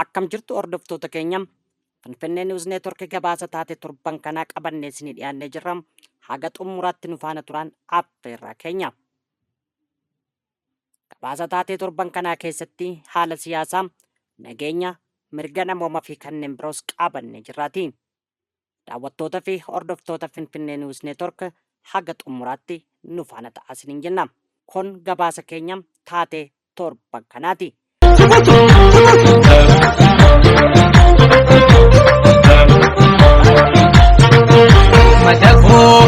Akkam jirtu hordoftoota keenya? Finfinnee News Network gabaasa taate torban kanaa qabannee isinii dhiyaannee jirra. Haga xumuraatti nu faana turaan affeerraa keenya. Gabaasa taatee torban kanaa keessatti haala siyaasaa, nageenya, mirga namoomaa fi kanneen biroos qabannee jirraati. Daawwattoota fi hordoftoota Finfinnee News Network haga xumuraatti nu faana ta'aa isiniin jenna. Kun gabaasa keenya taatee torban kanaati. Madaqoo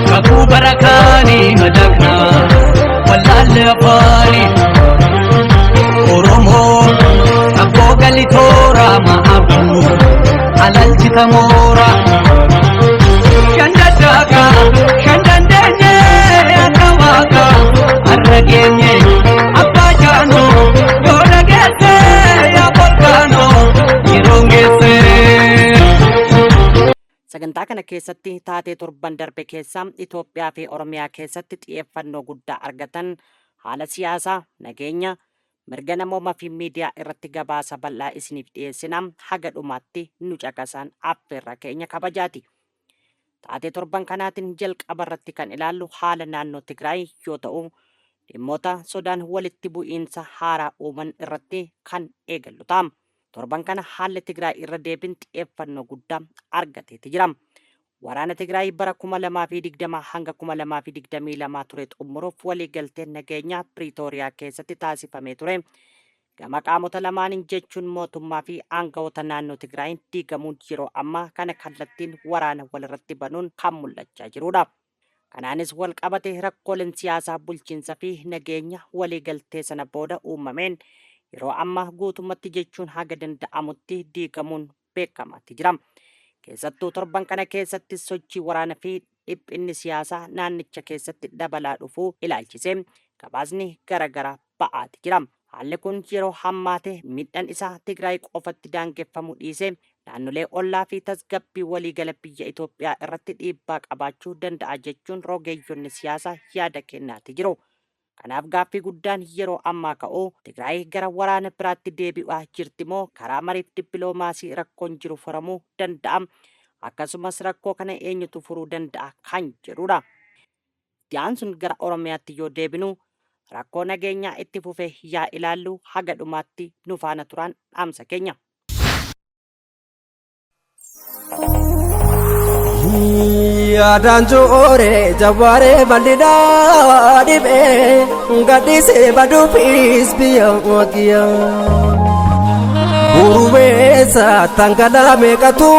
kakuu barakaanii madaqnaa wallaalle afaanii Oromoo abboo galitoora ma'aabuu alalchita moora shan daddaaqa shan dandeenye akka waaqa har'a geenye abbaa jaanoo yoo dhageesse yaa volkaanoo yeroon geesse. Sagantaa kana keessatti taatee torban darbe keessa Itoophiyaa fi Oromiyaa keessatti xiyyeeffannoo guddaa argatan haala siyaasaa, nageenya, mirga namoomaa fi miidiyaa irratti gabaasa bal'aa isiniif dhiyeessina. Haga dhumaatti nu caqasaan affeerraa keenya kabajaati. Taatee torban kanaatiin jalqaba irratti kan ilaallu haala naannoo Tigraay yoo ta'u, dhimmoota sodaan walitti bu'iinsa haaraa uuman irratti kan eegallu ta'a. Torban kana haalli Tigraay irra deebiin xiyyeeffannoo guddaa argateeti jira. Waraana Tigraay bara 2020 hanga 2022 ture xumuruuf waliigalteen nageenyaa Piriitooriyaa keessatti taasifamee ture gama qaamota lamaaniin jechuun mootummaa fi aangawoota naannoo Tigraayiin diigamuun yeroo ammaa kana kallattiin waraana walirratti banuun kan mul'achaa jiruudha. Kanaanis walqabate rakkooleen siyaasaa bulchiinsa fi nageenya waliigaltee sana booda uumameen yeroo ammaa guutummatti jechuun haga danda'amutti diigamuun beekamaatti jira. Keessattuu torban kana keessatti sochii waraana fi dhiphinni siyaasaa naannicha keessatti dabalaa dhufuu ilaalchisee gabaasni garagaraa ba'aati jira. Haalli kun yeroo hammaate miidhaan isaa Tigraay qofatti daangeffamuu dhiisee naannolee ollaa fi tasgabbii waliigala biyya Itoophiyaa irratti dhiibbaa qabaachuu danda'a jechuun rogeeyyonni siyaasaa yaada kennaati jiru. Kanaaf gaaffii guddaan yeroo ammaa ka'u Tigraay gara waraana biraatti deebi'aa jirti moo karaa mariif dippiloomaasii rakkoon jiru furamuu danda'a? Akkasumas rakkoo kana eenyutu furuu danda'a kan jedhudha. Itti aansuun gara Oromiyaatti yoo deebinu rakkoo nageenyaa itti fufe yaa ilaallu haga dhumaatti nu faana turaan dhaamsa keenya. Yaadaan joore jawwaaree bal'inaa dhibee gadhiisee baduufis biyya wagiya. Gurubeessa tangalaa meeqatu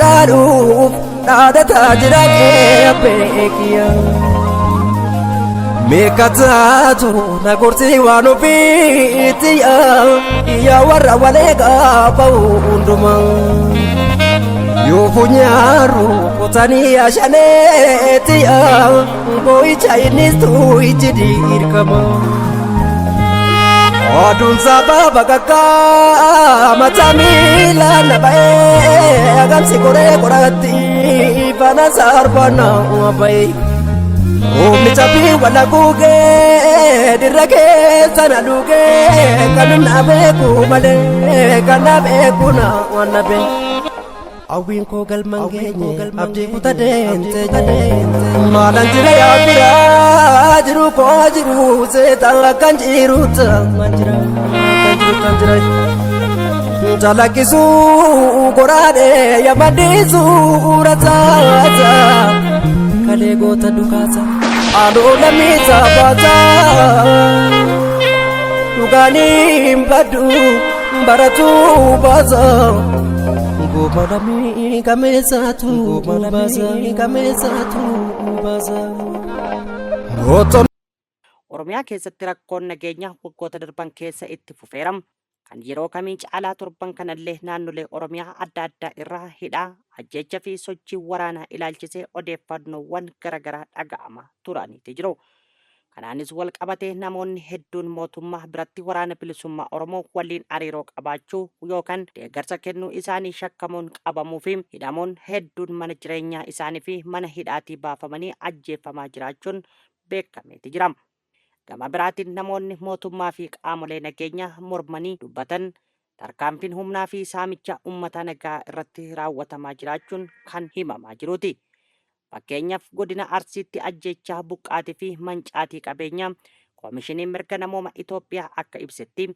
dhaaluuf dhaadataa jira qe'ee beekiya. Meeqataatu na gorsii waan ofiitti yaa warra walee gaafa hundumaa. Yoo funyaaru kutanii ashaneetti boo'icha innis ijji dirqama. Oduun sababa bakakkaa mataa miila na ba'ee agamsi koree qoratti faana sarbana ba'ee. Humni cabbii wal haguugee dirra keessa na luugee kan na beeku malee kan na beeku na waan na beeku. Hawwiin koo galman geenye abdii kutadeen maalan jira yaa biraa jiru koo jiru seetaan akkan jiru kan jira kan jira calaqqisu goraadee yamaddiisu rasaasa kalee goota dukaasa haaloo lammiisa baasa dhugaaniin baddu baratu baasa. Gomalamii gameessaatu baasa gameessaatu baasa. Gootonni. Oromiyaa keessatti rakkoon nageenyaa waggoota darban keessa itti fufeera. Kan yeroo kamii caalaa torban kanallee naannolee Oromiyaa adda addaa irraa hidhaa, ajjeecha fi sochii waraanaa ilaalchisee odeeffannoowwan garagaraa dhaga'amaa turaniiti jiru. Kanaanis wal qabatee namoonni hedduun mootummaa biratti Waraana Bilisummaa Oromoo waliin hariiroo qabaachuu yookan deeggarsa kennuu isaanii shakkamuun qabamuu fi hidhamuun hedduun mana jireenyaa isaanii fi mana hidhaatii baafamanii ajjeeffamaa jiraachuun beekameeti jira. Gama biraatiin namoonni mootummaa fi qaamolee nageenyaa mormanii dubbatan tarkaanfiin humnaa fi saamicha uummata nagaa irratti raawwatamaa jiraachuun kan himamaa jiruuti. Fakkeenyaaf godina Arsiitti ajjeechaa, buqqaatii fi mancaatii qabeenyaa Koomishiniin Mirga Namooma Itoophiyaa akka ibsetti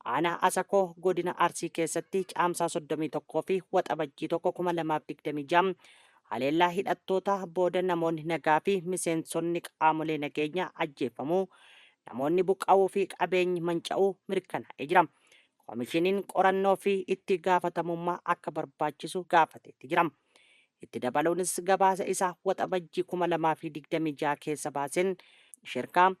aanaa Asakoo godina Arsii keessatti Caamsaa 31 fi Waxabajjii 1, 2026 haleellaa hidhattootaa booda namoonni nagaa fi miseensonni qaamolee nageenyaa ajjeefamuu, namoonni buqqa'uu fi qabeenyi manca'uu mirkanaa'ee jira. Koomishiniin qorannoo fi itti gaafatamummaa akka barbaachisu gaafateetti jira. Itti dabaluunis gabaasa isaa Waxabajjii 2026 keessa baaseen Shirkaa,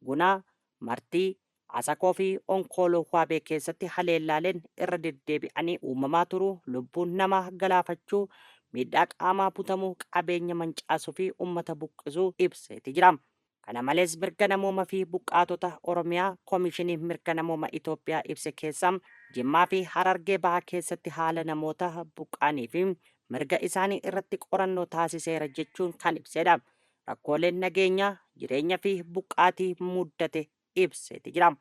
Gunaa, Martii, Asakoo fi Onkooloo Waabee keessatti haleellaaleen irra deddeebi'anii uumamaa turuu, lubbuun namaa galaafachuu, miidhaa qaamaa butamuu, qabeenya mancaasuu fi uummata buqqisuu ibseeti jira. Kana malees mirga namooma fi buqqaatota Oromiyaa Komishiniin Mirga Namooma Itoophiyaa ibse keessa Jimmaa fi Harargee Bahaa keessatti haala namoota buqqa'anii fi mirga isaanii irratti qorannoo taasiseera jechuun kan ibsedha. Rakkooleen nageenyaa, jireenya fi buqqaatii muddate ibseeti jira.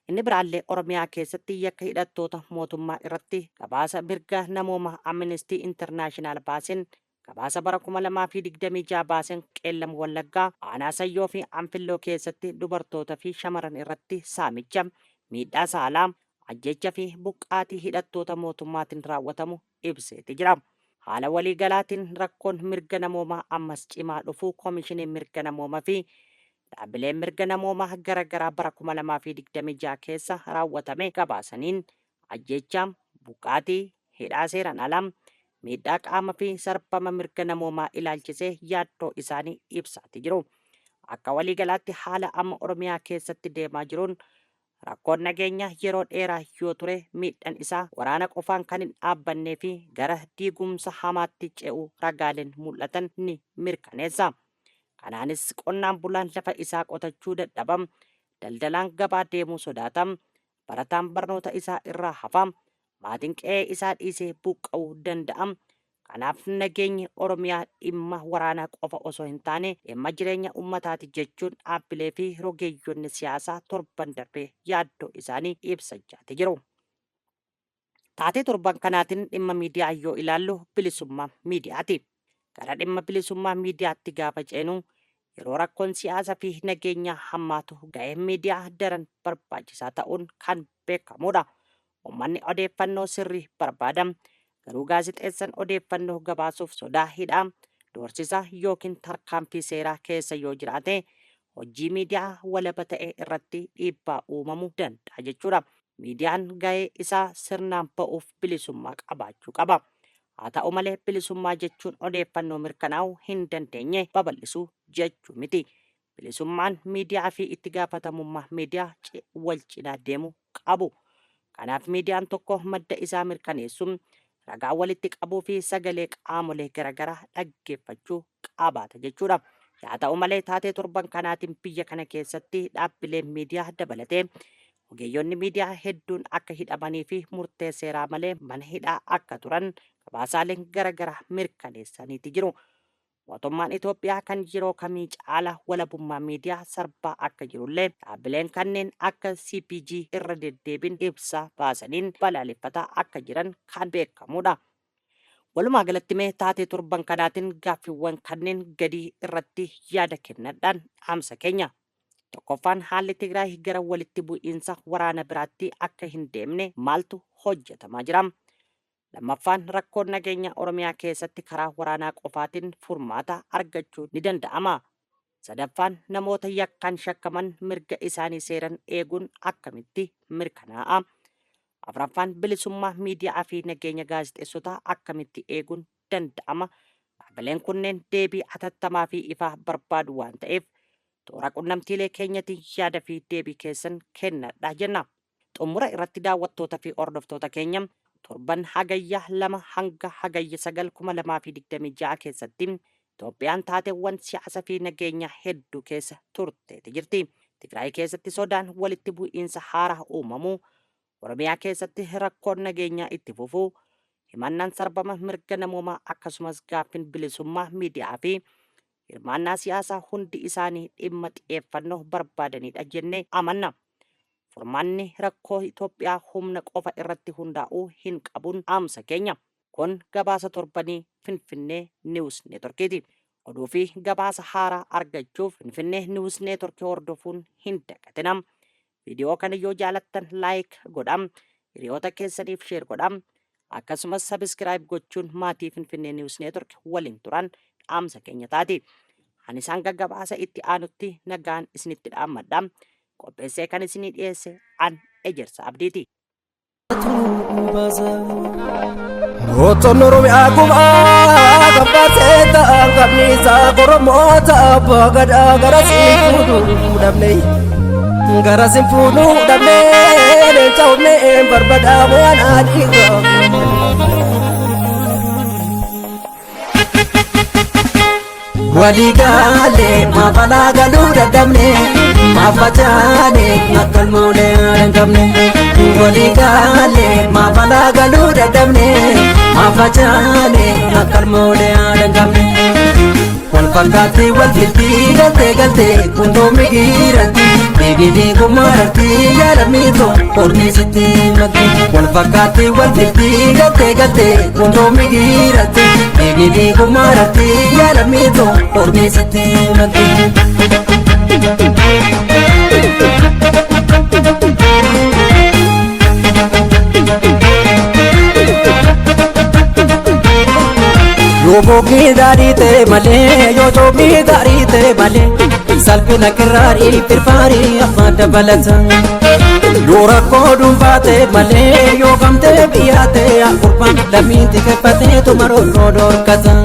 Inni biraallee Oromiyaa keessatti yakka hidhattoota mootummaa irratti gabaasa mirga namoomaa Amnesty International baaseen gabaasa bara 2026 baaseen Qeellam Wallaggaa aanaa Sayyoo fi Anfilloo keessatti dubartoota fi shamaran irratti saamicha, miidhaa saalaa, ajjeecha fi buqqaatii hidhattoota mootummaatiin raawwatamu ibseeti jira. Haala waliigalaatiin rakkoon mirga namoomaa ammas cimaa dhufuu Komishiniin Mirga Namooma fi dhaabbileen mirga namoomaa gara garaa bara 2026 keessa raawwatame gabaasaniin ajjeechaa, buqqaatii, hidhaa seeraan alaa, miidhaa qaama fi sarbama mirga namoomaa ilaalchisee yaaddoo isaanii ibsaati jiru. Akka waliigalaatti haala amma Oromiyaa keessatti deemaa jiruun rakkoon nageenyaa yeroo dheeraa yoo ture miidhan isaa waraana qofaan kan hin dhaabbannee fi gara diigumsa hamaatti ce'uu ragaaleen mul'atan ni mirkaneessa. Kanaanis qonnaan bulaan lafa isaa qotachuu dadhaba, daldalaan gabaa deemuu sodaata, barataan barnoota isaa irraa hafa, maatiin qe'ee isaa dhiisee buqqa'uu danda'a. Kanaaf nageenyi Oromiyaa dhimma waraanaa qofa osoo hin taane dhimma jireenya ummataati jechuun dhaabbilee fi rogeeyyonni siyaasaa torban darbe yaaddoo isaanii ibsachaati jiru. Taatee torban kanaatiin dhimma miidiyaa yoo ilaallu bilisummaa miidiyaati. Gara dhimma bilisummaa miidiyaatti gaafa ceenu yeroo rakkoon siyaasa fi nageenyaa hammaatu gaheen miidiyaa daran barbaachisaa ta'uun kan beekamuudha. Uummanni odeeffannoo sirrii barbaada. Garuu gaazexeessan odeeffannoo gabaasuuf sodaa hidhaa, doorsisa yookiin tarkaanfii seeraa keessa yoo jiraate hojii miidiyaa walaba ta'e irratti dhiibbaa uumamu danda'a jechuudha. Miidiyaan gahee isaa sirnaan ba'uuf bilisummaa qabaachuu qaba. Haa ta'u malee bilisummaa jechuun odeeffannoo mirkanaa'uu hin dandeenye babal'isuu jechuu miti. Bilisummaan miidiyaa fi itti gaafatamummaa miidiyaa wal cinaa deemu qabu. Kanaaf miidiyaan tokko madda isaa mirkaneessuu, ragaa walitti qabuu fi sagalee qaamolee garaagaraa dhaggeeffachuu qabaata jechuudha. Haa ta'u malee taatee torban kanaatiin biyya kana keessatti dhaabbileen miidiyaa dabalatee ogeeyyonni miidiyaa hedduun akka hidhamanii fi murtee seeraa malee mana hidhaa akka turan gabaasaaleen garaagaraa mirkaneessaniiti jiru. Mootummaan Itoophiyaa kan yeroo kamii caala walabummaa miidiyaa sarbaa akka jirullee dhaabbileen kanneen akka CPJ irra deddeebiin ibsa baasaniin balaaleffataa akka jiran kan beekamuudha. Walumaa galatti mee taatee torban kanaatiin gaaffiiwwan kanneen gadii irratti yaada kennadhaan dhaamsa keenya. Tokkoffaan haalli Tigraay gara walitti bu'iinsa waraana biraatti akka hin deemne maaltu hojjetamaa jira? Lammaffaan rakkoon nageenya Oromiyaa keessatti karaa waraanaa qofaatiin furmaata argachuu ni danda'ama? Sadaffaan namoota yakkaan shakkaman mirga isaanii seeran eeguun akkamitti mirkanaa'a? Afraffaan bilisummaa miidiyaa fi nageenya gaazexeessotaa akkamitti eeguun danda'ama? Dhaabbileen kunneen deebii hatattamaa fi ifaa barbaadu waan ta'eef toora qunnamtiilee keenyatiin yaada fi deebii keessan kennadha jenna. Xumura irratti daawwattoota fi hordoftoota keenya torban Hagayya 2 hanga Hagayya 9, 2026 keessatti Itoophiyaan taateewwan siyaasa fi nageenyaa hedduu keessa turteeti jirti. Tigraay keessatti sodaan walitti bu'iinsa haaraa uumamuu, Oromiyaa keessatti rakkoon nageenyaa itti fufuu, himannaan sarbama mirga namoomaa akkasumas gaaffin bilisummaa miidiyaa fi hirmaannaa siyaasaa hundi isaanii dhimma xiyyeeffannoo barbaadanidha jennee amanna. Furmaanni rakkoo Itoophiyaa humna qofa irratti hundaa'uu hin qabuun dhaamsa keenya. Kun gabaasa torbanii Finfinnee News Networkiiti. Oduu fi gabaasa haaraa argachuuf Finfinnee News Network hordofuun hin dagatina. Viidiyoo kana yoo jaalattan like godhaa, hiriyoota keessaniif share godhaa. Akkasumas subscribe gochuun maatii Finfinnee News Network waliin turan dhaamsa keenya taati. Ani isaan gaggabaasa itti aanutti nagaan isinitti dhaammadha. Qopheessee kan isinii dhiyeesse an Ejersa Abdiiti. Gootonni Oromiyaa gumaa gabbaasee ta'an qabniisaa Oromoota abbaa gadaa gara siin fuudhuu dhabne. Gara siin fuudhuu dhabne leenca humnee barbadaa waan adii. Walii galee maafalaa galuu dadhabne maaf facaane akka ilmoolee hin qabne. Walii galee maafalaa galuu dadhabne maaf facaane akka ilmoolee hin qabne. Wal fakkaatti wal filtii galtee galtee kundoo migiiratti deegidee gummaarratti yaadamiitoo horni sitti makki. Wal fakkaatti wal filtii galtee galtee kundoo migiiratti deegidee gummaarratti yaadamiitoo horni sitti makki. Yoo bookni gaarii ta'e malee, yoo coomni gaarii ta'e malee, salphina kirraarii firfaarii afaan dabalata. Yoo rakkoo dhuunfaa ta'e malee, yoo gamtee biyyaa ta'e, gurbaan lammiin xiqqeeffatee tumaroon dhorkata.